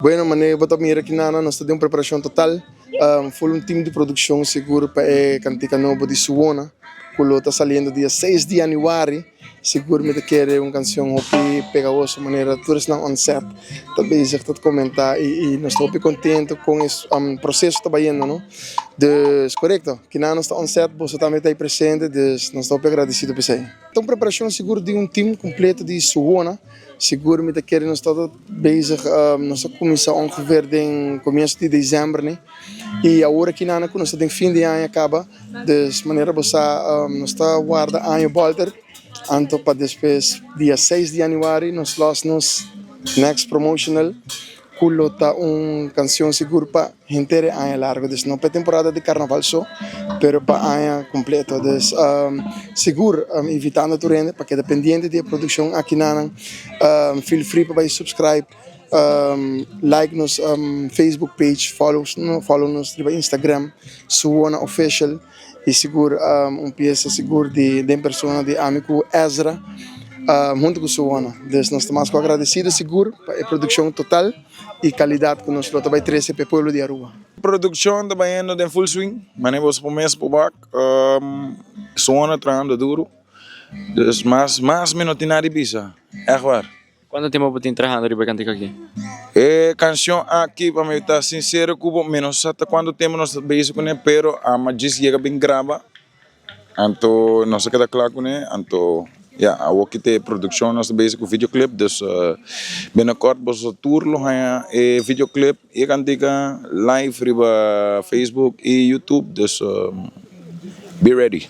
Bueno, manera bo ta mira aki nana, nos ta den un preparacion total, full un team di produccion sigur pa e cantica nobo di Suwona, cu lo ta saliendo dia seis di januari. Sigur mi ta kere un cancion hopi pegahoso manera tur esnan on set ta bezig ta comenta y nos ta hopi contento con e proceso ta bayendo no. Dus corecto, kinan nos ta on set, boso tambe ta ahí presente, dus nos ta hopi agradecido p'esey. Ta un preparacion sigur di un team completo di Suwona. Sigur mi ta kere nos ta bezig, nos a kuminsá ongeveer den komienso di desèmber ne i awor aki nan ku nos ta den fin di aña kaba, dus manera bo sa nos ta warda aña bòlter anto pa despues dia seis di yanüari nos lòs nos next promotional ku lo ta un kanshon sigur pa henter e aña largo, dus no pa e temporada di karnaval so, pero pa aña kompleto. Dus sigur invitando tur hende pa keda pendiente di e produkshon akinanan. Feel free pa bai subscribe, like nos Facebook page, follow follow nos riba Instagram, Suwona Official. I sigur un piesa sigur di den persona di ami ku Ezra huntu ku Suwona. Dus nos ta mas ku agradesido sigur pa e produkshon total. y calidad cu nos lo ta bay trece pa e pueblo di Aruba. Produccion ta bayendo den full swing, manera boso por mes por wak, Suona trahando duro, dus mas mas mi no tin nada di bisa, echt waar. Cuanto tempo bo tin trahando riba e cantica aki? E cancion aki, pa mi ta sincero cu bo, mi no sa ta cuanto tempo nos ta bezig cune, pero ama djis yega bin graba. Anto nos a keda kla kuné, anto ya awor ki ta e produkshon nos ta bezig ku videoclip, dus binnenkort boso tur lo haña e videoclip i e kantika live riba Facebook i YouTube, dus be ready.